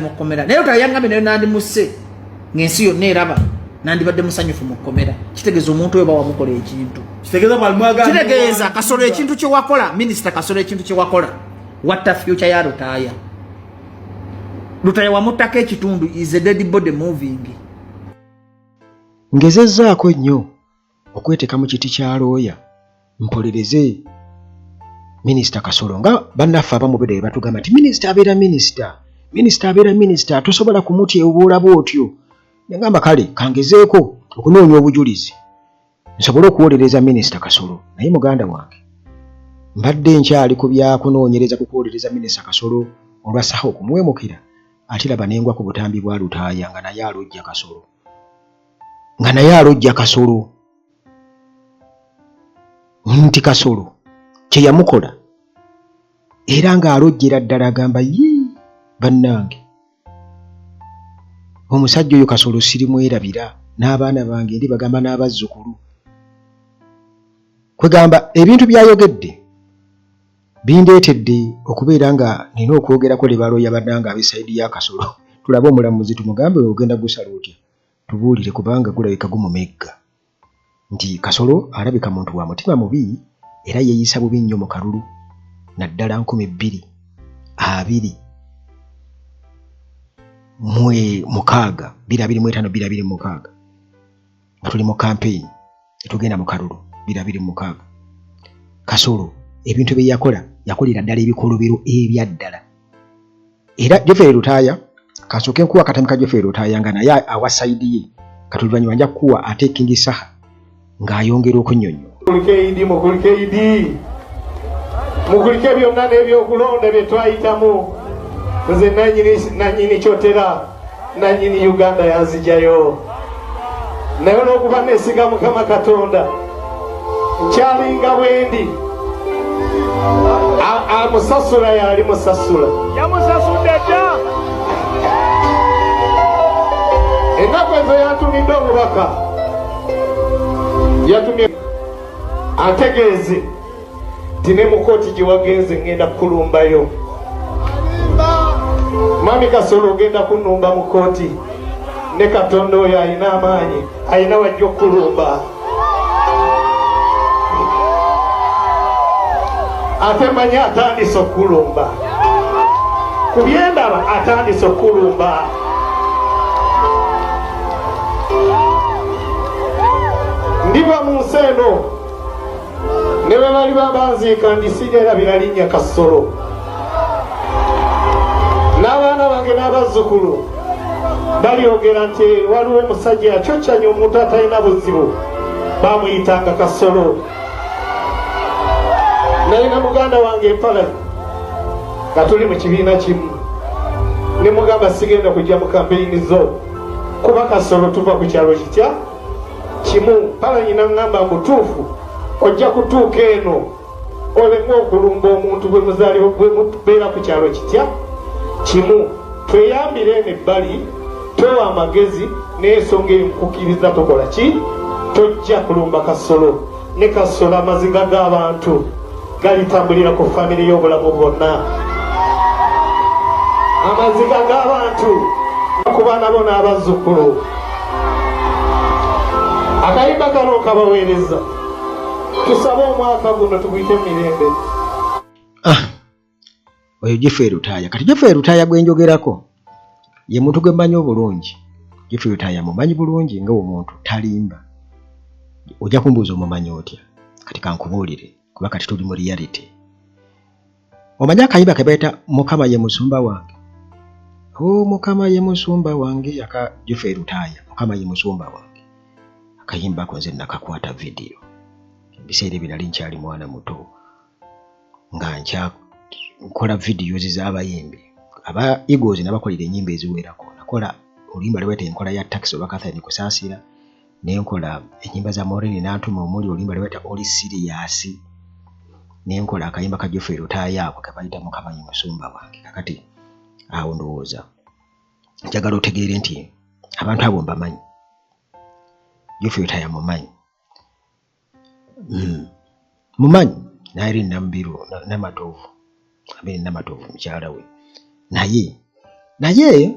Mu kkomera, naye Lutaaya yangambye naye nandimusse ng'ensi yonna eraba, nandibadde musanyufu mu kkomera. Kitegeeza omuntu oyo bawamukola ekintu. Kitegeeza bw'alimwaga. Kitegeeza Kasolo, ekintu kyewakola, Minisita Kasolo, ekintu kyewakola, watta future ya Lutaaya. Lutaaya wamuttako ekitundu, is a dead body moving. Ngezezzaako nnyo okweteeka mu kiti kya looya mpolereze Minisita Kasolo, nga bannaffe abamu bedde bwe batugamba nti minisita abeera minisita, minisita abeera minisita, tosobola kumutyebuula bw'otyo. Nengamba kale kangezeeko okunoonya obujulizi nsobole okuwolereza Minisita Kasolo. Naye muganda wange, mbadde nkyali ku byakunoonyereza ku kuwolereza Minisita Kasolo olwa Saha okumuwemukira, ate laba nengwa ku butambi bwa Lutaaya nga naye alojja Kasolo, nga naye alojja Kasolo nti Kasolo kye yamukola, era ng'alojjera ddala agamba, "Yii bannange, omusajja oyo Kasolo sirimwerabira, n'abaana bange ndi bagamba n'abazzukulu." Kwegamba ebintu by'ayogedde bindeetedde okubeera nga nina okwogerako ne balooya bannange ab'e side ya Kasolo, tulabe omulamuzi tumugambe, "Ogenda gusala otya? Tubuulire," kubanga gulabika gumumegga nti Kasolo alabika muntu wa mutima mubi era yeeyisa bubi nnyo mu kalulu, naddala 2026, 2025, 2026, nga tuli mu kampeyini tetugenda mu kalulu 2026. Kasolo ebintu bye yakola, yakolera ddala ebikolobero ebya ddala. Era Geoffrey Lutaaya, kasooke nkuwa akatambi ka Geoffrey Lutaaya nga naye awa side ye. Kati oluvannyuma nja kukuwa ate King Saha ng'ayongera okunnyonnyola. Mukulike Idi, mukulike Idi, mukulike byonna n'ebyokulonda bye twayitamu. Nze nanyini kyotera, nanyini Uganda yanzijayo, naye olwokuba nesiga Mukama Katonda nkyalinga bwendi. Amusasula yali musasula. Yamusasudde dda. Ennaku ezo yantumidde obubaka, yatumye antegeeze nti ne mu kooti gye wagenze ngenda kukulumbayo. Mwami Kasolo, ogenda kunnumba mu kooti, ne Katonda oyo alina amaanyi, alina wajja okukulumba. Ate manyi atandise okukulumba, ku byendaba atandise okukulumba. Ndiva mu nsi eno ne bwe bali babanziika, ndisigerabira linnya Kasolo, n'abaana bange n'abazzukulu balyogera nti waliwo omusajja yacoccanya omuntu atalina buzibu, bamuyitanga Kasolo. Naye na muganda wange empala nga tuli mu kibiina kimu, ne mugamba sigenda kujja mu kampeyini zo kuba Kasolo tuva ku kyalo kitya kimu. Mpalanyi naŋŋamba mbutuufu ojja kutuuka eno oleme okulumba omuntu bwe muzaali bwe mubeera ku kyalo kitya kimu. Tweyambire eno ebbali, twewa amagezi n'ensonga eyo nkukkiriza tokola ki, tojja kulumba Kasolo. Ne Kasolo amaziga g'abantu galitambulira ku famire y'obulamu bwonna, amaziga g'abantu ku baana bo n'abazzukulu. Akayimba kano kabaweereza, tusabe omwaka guno tuguyite mirembe. Ah, oyo Geoffrey Lutaaya. Kati Geoffrey Lutaaya gwe njogerako ye muntu gwe mmanyi obulungi. Geoffrey Lutaaya mumanyi bulungi nga omuntu talimba. Ojja kumbuuza, "Omumanyi otya?" Kati kankubuulire, kuba kati tuli mu reality. Omanyi akayimba ke bayita "Mukama ye musumba wange"? O "Mukama ye musumba wange" aka Geoffrey Lutaaya, "Mukama ye musumba wange", akayimba ako nze nakakwata vidiyo ebiseera ebyo nali nkyali mwana muto, nga nkya nkola videos z'abayimbi aba Eagles. Nabakolera ennyimba eziwerako. Nakola oluyimba lwe bayita "Enkola ya Taxi" oba Catherine Kusaasira, nenkola ennyimba za Maureen Nantuma omuli oluyimba lwe bayita "Oli Serious", nenkola akayimba ka Geoffrey Lutaaya ako ke bayita "Mukama ye musumba wange". Kakati awo ndowooza njagala otegeere nti abantu abo mbamanyi. Geoffrey Lutaaya mumanyi. Mumanyi ne Irene Namubiru Namatovu, Irene Namatovu mukyala we. Naye Naye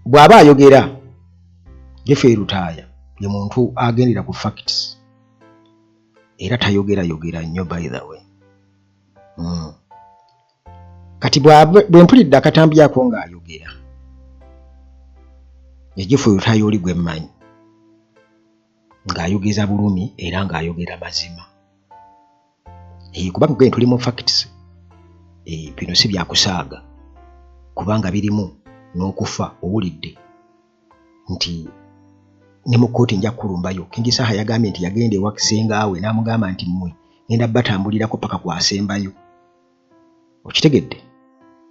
bw'aba ayogera Geoffrey Lutaaya ye muntu agendera ku facts era tayogera yogera nnyo by the way. Kati bwe mpulidde akatambi ako ng'ayogera ye Geoffrey Lutaaya oli gwe mmanyi ng'ayogeza bulumi era ng'ayogera mazima. Kubanga gwe tuli mu facts, bino si byakusaaga kubanga birimu n'okufa. Owulidde nti ne mu kkooti nja kukulumbayo. King Saha yagambye nti yagenda ewa sengaawe n'amugamba nti mmwe ngenda batambulirako paka kwasembayo. Okitegedde?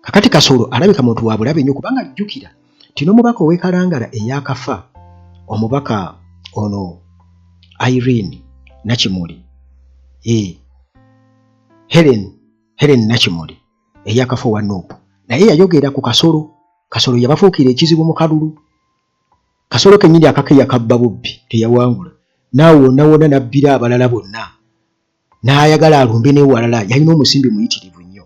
Kakati Kasolo alabika muntu wa bulabe nnyo kubanga jjukira nti n'omubaka ow'e Kalangala eyakafa, omubaka ono Irene Nakimuli, Helen Nakimuli eyakafa owa NUP, naye yayogera ku Kasolo. Kasolo yabafuukira ekizibu mu kalulu. Kasolo kennyini akake yakabba bubbi, teyawangula, naawe wonna wonna n'abbira abalala bonna n'ayagala alumbe n'ewalala. Yalina omusimbi muyitirivu nnyo.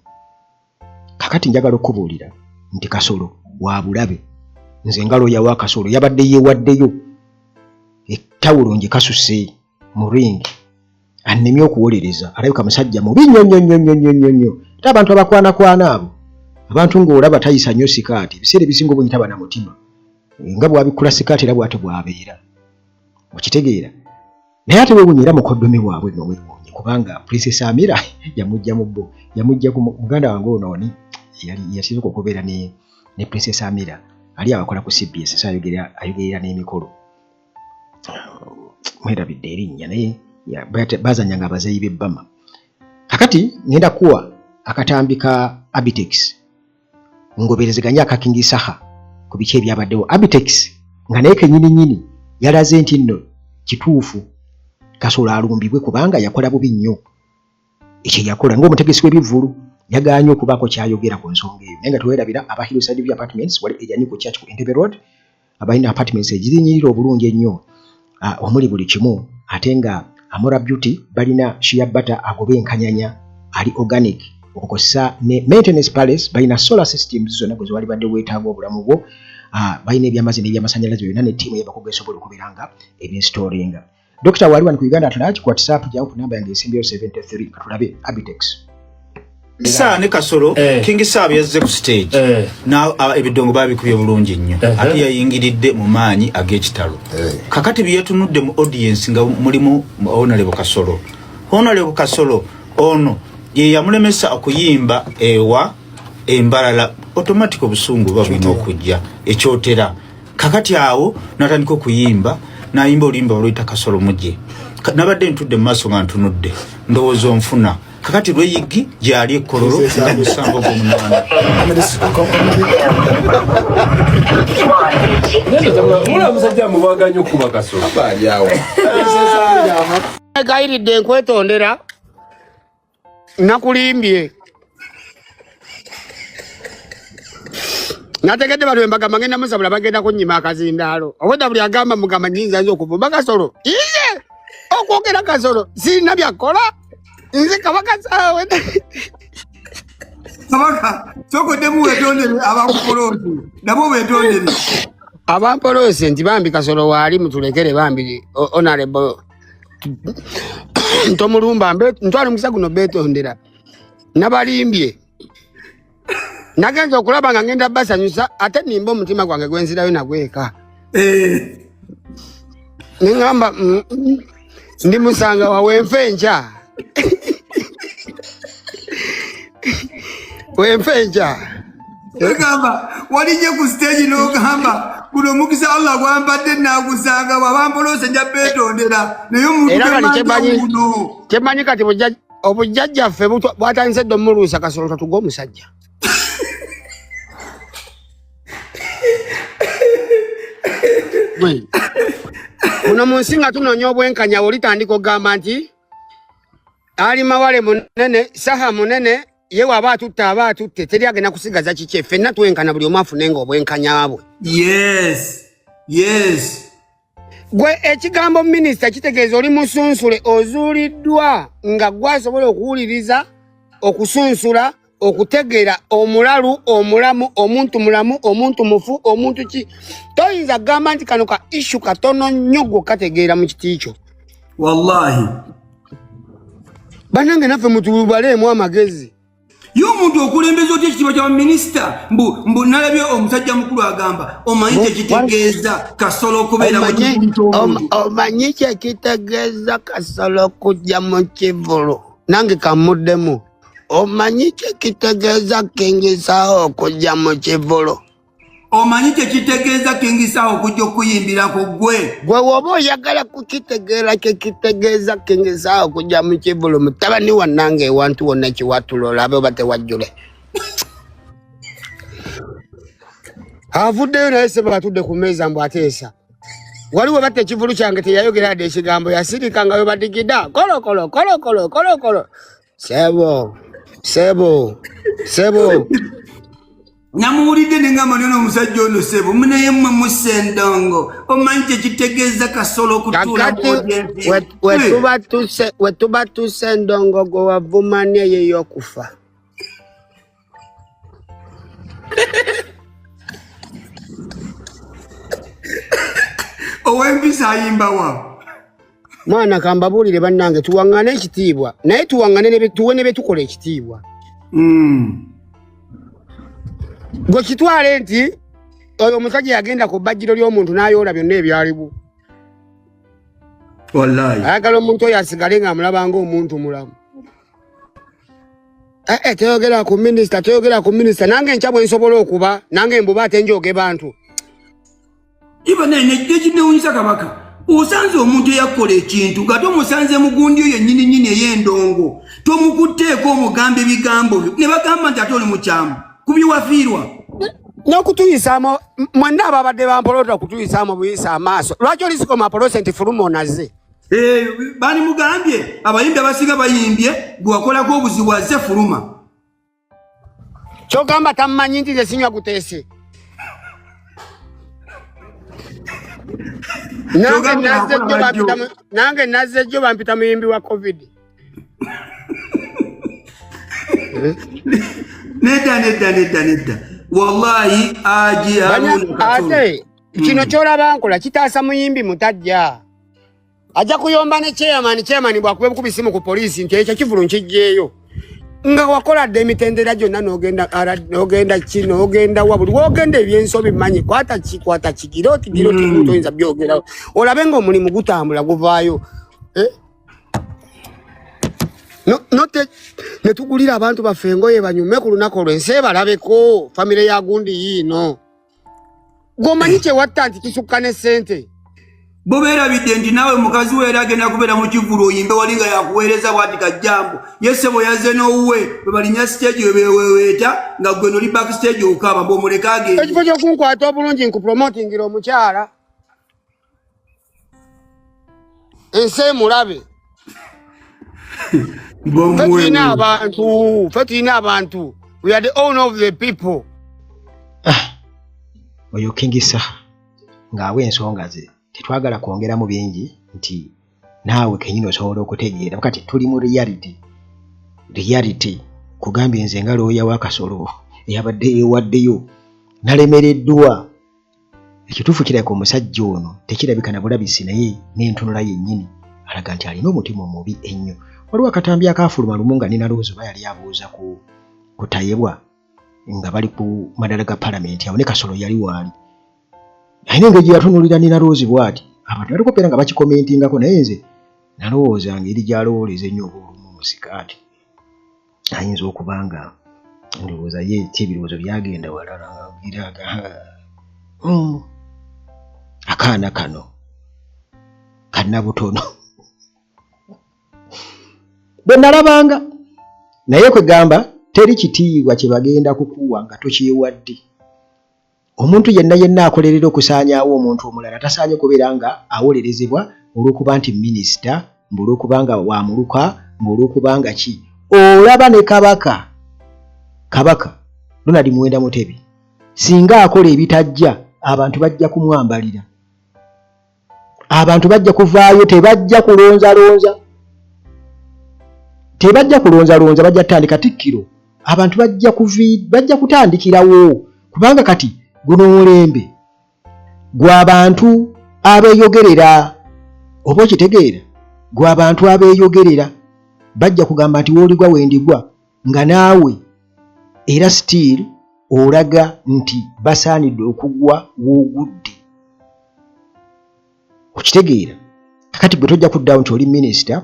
Kakati njagala okubuulira nti Kasolo wa bulabe. Nze ngalo yawa Kasolo yabadde yeewaddeyo ettawulo ngikasuse mu ring, annemye okuwolereza. Alabika musajja mubi nnyo nnyo nnyo nnyo nnyo nnyo nnyo. Ate abantu abakwanakwana abo abantu ng'olaba tayisa nnyo sikaati, ebiseera ebisinga obungi taba na mutima, nga bw'abikkula sikaati era bw'atyo bw'abeera, okitegeera? Naye ate weewuunye era mukoddomi waabwe nno weewuunye kubanga Princess Amira yamujja mu bo, yamujja ku muganda wange ono oni yasooka okubeera ne Princess Amira ali awakola ku CBS, so ayogerera n'emikolo, mwerabidde erinnya, naye bazanyanga abazeeyi b'ebbama. Kakati ngenda kuwa akatambi ka Abitex ngoberezeganye aka King Saha ku biki ebyabaddewo. Abitex nga naye kennyini nnyini yalaze nti nno kituufu Kasolo alumbibwe kubanga yakola bubi nnyo. Ekyo yakola ng'omutegesi w'ebivvulu yagaanye okubaako kyayogera ku nsonga eyo. Naye nga teweerabira aba Hillside View Apartments wali Ejani ku Church ku Entebbe Road, abalina apartments egirinyirira obulungi ennyo omuli buli kimu, ate nga Amora Beauty balina shea butter agoba enkanyanya ali organic, okukozesa ne Maintenance Palace balina solar systems zonna gwe ziwalibadde weetaaga obulamu bwo. Balina ebyamazzi n'ebyamasannyalaze byonna ne ttiimu y'abakugu esobola okubeera nga ebinstoringa. Dr. wali wano ku Uganda at Large ku WhatsApp, jangu ku namba yange esimbyeyo 73. Katulabe Abitex. Saa ne Kasolo. King Saha yazze ku stage na ebidongo babikubye bulungi nnyo, ate yayingiridde mu maanyi ag'ekitalo. Kakati bye yatunudde mu audience nga mulimu Honorable Kasolo. Honorable Kasolo ono ye yamulemesa okuyimba ewa embalala, automatic obusungu buba bulina okujja ekyotera. Kakati awo natandika okuyimba, nayimba oluyimba oluyita Kasolo muje. Nabadde ntudde mu maaso nga ntunudde, ndowooza onfuna. Kakati lweyigi gyali ekololo nga 7 gw'omunaana. Mula musajja mubaganya okuba Kasolo. Gayiridde nkwetondera, nakulimbye, nategedde bano embagamba ngenda musabula, bagenda kunyima akazindaalo. Obwedda buli agamba mugamba nyinza nze okuvuma Kasolo, ize okwogera Kasolo sirina byakola nze kabaka saawe. Kabaka, sokoddemu wetondere abakukoloosi nabo wetondere. Abampoloosi nti bambi Kasolo waali mutulekere bambi honorable tomulumba, ntwala omukisa guno betondera nabalimbye. Nagenza okulaba nga ngenda basanyusa, ate nimba omutima gwange gwenzirayo nagweka. Neŋŋamba ndi musanga wawenfe enkya, wenfe enkya. Ogamba walinye ku stage n'ogamba guno omukisa Allah gwampadde nagusanga, bw'abampoloosi nja beetondera, naye omuntu Era kati gwemanja kyemanyi guno. Kyemanyi kati obujjajjaffe bwatandise dda omuluusa Kasolo tatuga omusajja. Gwe, muno mu nsi nga tunoonya obwenkanya, olitandika okugamba nti ali mawale munene, Saha munene, ye waba atutte aba atutte, teri agenda kusigaza kikye, ffenna twenkana, buli omu afunenga obwenkanya bwe. Gwe ekigambo minisita kitegeeza oli musunsule ozuuliddwa nga gwe asobola okuwuliriza okusunsula. Okutegeera omulalu, omulamu, omuntu mulamu, omuntu mufu, omuntu ki, toyinza kugamba nti kano ka issue katono nnyo gwe okategeera mu kiti kyo. Wallahi. Bannange naffe mutubaleemu amagezi. Ye omuntu okulembeza otya ekitiibwa kya baminisita? Mbu nalabye omusajja mukulu agamba, omanyi kyekitegeeza Kasolo okubeera mu kivulu ky'omuntu? Omanyi kyekitegeeza Kasolo okujja mu kivulu? Nange kamuddemu, omanyi kyekitegeeza King Saha okujja mu kivulu? Omanyi kyekitegeeza King Saha okujja okuyimbirako gwe? Gwe woba oyagala kukitegeera kyekitegeeza King Saha okujja mu kivulu, mutabani wa nange ewantu wonna kiwatula olabe oba tewajjule. Avuddeyo naye sebo atudde ku mmeeza mbu ateesa. Waliwo batta ekivulu kyange teyayogera yadde ekigambo, yasirika nga webadigida kolokolo kolokolo kolokolo. Sebo, sebo, sebo. Namuwulidde ne ngamba nyono omusajja ono sebo, munaye mmwe mussa endongo. Omanyi kyekitegeeza Kasolo okutuula mu Kakati audience? We tuba tuse endongo gwe wavumani eyo ey'okufa. Ow'empisa ayimba wa? Mwana kambabuulire bannange, tuwaŋŋane ekitiibwa, naye tuwaŋŋane ne tuwe ne betukola ekitiibwa. Gwe kitwale nti oyo omusajja yagenda ku bbajjiro ly'omuntu n'ayoola byonna ebyaliwo. Wallahi. Ayagala omuntu oyo asigale ng'amulaba ng'omuntu mulamu. Toyogera ku minisita, toyogera ku minisita. Nange nkya bwe nsobola okuba, nange mbuba ate njoge bantu. Iba naye nekinewunyisa kabaka, osanze omuntu eyakola ekintu nga tomusanze mugundi oyo nnyini nnyini ey'endongo, tomukutteeko omugamba ebigambo byo ne bagamba nti ate oli mukyamu ku bye wafiirwa. N'okutuyisaamu mwenna ababadde bampolota okutuyisaamu buyisa amaaso. Lwaki olisikoma apolose nti fuluma onaze? Bani mugambye abayimbi abasinga bayimbye gwe wakolako obuzibu azze fuluma. Kyogamba tammanyi nti nze sinywa guteese. Nange nazze jjo bampita muyimbi wa COVID. Nedda, nedda, nedda, nedda. Wallahi aji Haruna. Ate kino kyolaba nkola kitaasa muyimbi mutajja. Ajja kuyomba ne chairman, chairman bw'akuba bukubi simu ku poliisi nti ekyo kivulu nkijjeeyo. Nga wakola dda emitendera gyonna n'ogenda ara, n'ogenda ki, n'ogenda wa, buli w'ogenda ebyensobi bimanyi, kwata ki, kwata ki, gira oti, gira oti, toyinza byogerawo. Olabe ng'omulimu gutambula guvaayo. No, note, ne tugulira abantu baffe engoye banyume ku lunaku olwo ensi ebalabeko, famire ya gundi yiino. Gw'omanyi kye watta nti kisukka ne ssente. Bo beerabidde nti naawe mukazi we era agenda kubeera mu kivvulu oyimbe wali nga yakuweereza bw'ati kajjambo. Ye ssebo yazze n'owuwe bwe balinnya siteegi we beeweeweeta nga ggwe noli backstage okaaba mbu omuleke agende. Ekifo ky'okunkwata obulungi nkupromotingira omukyala. Ensi emulabe. Bw'omuwe Ffe tulina mu. abantu, ffe tulina abantu. We are the owner of the people. Oyo King Saha ng'awa ensonga ze, tetwagala kwongeramu bingi nti naawe kennyini osobola okutegeera. Kati tuli mu reality. Reality kugambye nze nga looya wa Kasolo eyabadde yeewaddeyo nalemereddwa. Ekituufu kirabika omusajja ono tekirabika na bulabisi, naye n'entunula yennyini alaga nti alina omutima omubi ennyo. Waliwo akatambi akaafuluma lumu nga Nina Rose oba yali abuuza ku Tayebwa nga bali ku madala ga palamenti awo ne Kasolo yali waali. Alina engeri gye yatunuulira Nina Rose bw'ati, abantu baliko era nga bakikomentingako, naye nze nalowooza ngeri gy'alowooleza ennyo oba olumu mu sikaati ayinza okuba nga ndowooza ye ki ebirowoozo byagenda walala ng'agira akaana kano kannabutono bwe nalabanga. Naye kwegamba teri kitiibwa kye bagenda kukuwa nga tokyewadde. Omuntu yenna yenna akolerera okusaanyaawo omuntu omulala tasaanye kubeera nga awolerezebwa olw'okuba nti minisita, mbu olw'okuba nga wa muluka, mbu olw'okuba nga ki. Olaba ne Kabaka Ronald Muwenda Mutebi singa akola ebitajja abantu bajja kumwambalira, abantu bajja kuvaayo, tebajja kulonzalonza, tebajja kulonzalonza, bajja kutandika tikkiro. Abantu bajja kuvi bajja kutandikirawo, kubanga kati guno omulembe gw'abantu abeeyogerera, oba okitegeera, gw'abantu abeeyogerera. Bajja kugamba nti wooligwa wendigwa, nga naawe era still olaga nti basaanidde okugwa woogudde, okitegeera? Kakati gwe tojja kuddawo nti oli minisita.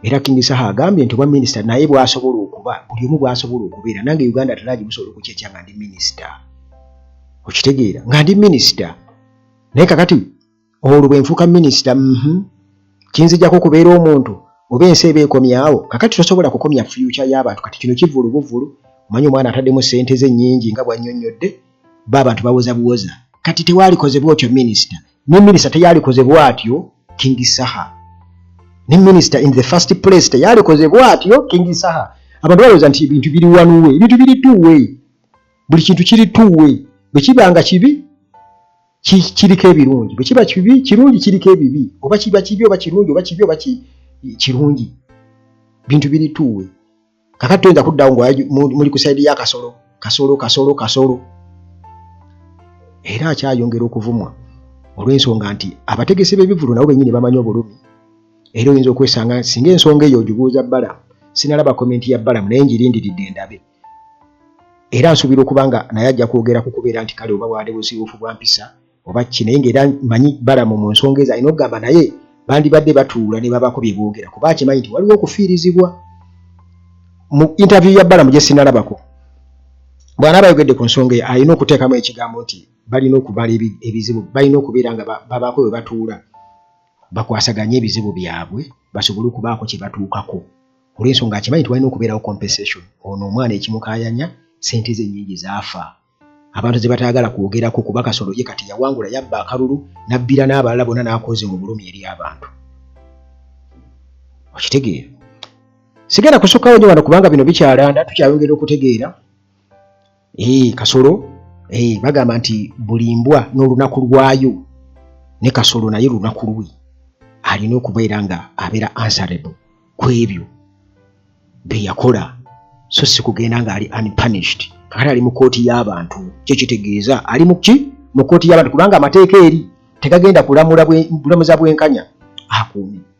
Era King Saha agambye nti obwa minisita naye bwasobola okuba, buli omu bwasobola okubeera. Nange Uganda talagi busobola okukyekya nga ndi minisita, okitegeera, nga ndi minisita. Naye kakati olwo bwe nfuuka minisita, kinzijjako okubeera omuntu oba ensi eba ekomyawo? Kakati tosobola kukomya future y'abantu. Kati kino kivulu buvulu. Omanyi omwana ataddemu sente ze nnyingi nga bwannyonnyodde, ba abantu bawoza buwoza. Kati tewalikoze bwotyo minisita, ne minisita teyalikoze bwatyo King Saha, ne minisita in the first place teyalikoze bwatyo King Saha. Abantu balowooza nti ebintu biri one way, ebintu biri two way. Buli kintu kiri two way. Bwe kiba nga kibi, kiriko ebirungi. Bwe kiba kibi kirungi, kiriko ebibi. Oba kiba kibi oba kirungi, oba kibi oba kirungi, bintu biri two way. Kakati toyinza kuddawo nga muli ku side ya Kasolo, Kasolo, Kasolo, Kasolo. Era akyayongera okuvumwa olw'ensonga nti abategesi b'ebivulu nabo bennyini bamanyi obulumi. Era oyinza okwesanga singa ensonga eyo ogibuuza Balamu. Sinalaba comment ya Balamu, naye ngirindiridde ndabe. Era nsuubira okuba nga naye ajja kwogera ku kubeera nti kale oba bwade busiiwuufu bwa mpisa oba ki. Naye ng'era manyi Balamu mu nsonga ezo alina okugamba naye bandibadde batuula ne babako bye boogera, kuba akimanyi nti waliwo okufiirizibwa. Mu interview ya Balamu gye sinalabako, bw'anaaba ayogedde ku nsonga eyo, alina okuteekamu ekigambo nti balina okumala ebizibu, balina okubeera nga babaako bwe batuula bakwasaganye ebizibu byabwe, basobole okubaako kye batuukako, olw'ensonga akimanyi nti walina okubeerawo compensation. Ono omwana ekimukaayanya, sente ze ennyingi zaafa, abantu ze bataagala kwogerako, kuba Kasolo ye kati yawangula, yabba akalulu n'abbira n'abalala bonna n'akoze obulumi eri abantu, okitegeera? Sigenda kusukkawo nnyo wano kubanga bino bikyalanda, tukyayongera okutegeera. Kasolo, bagamba nti buli mbwa n'olunaku lwayo, ne Kasolo naye lunaku lwe alina okubeera nga abeera answerable ku ebyo bye yakola, so si kugenda ng'ali unpunished. Kakati ali mu kooti y'abantu. Kyo kitegeeza ali mu ki? Mu kooti y'abantu, kubanga amateeka eri tegagenda kulamula bulamuza bwenkanya akuumi.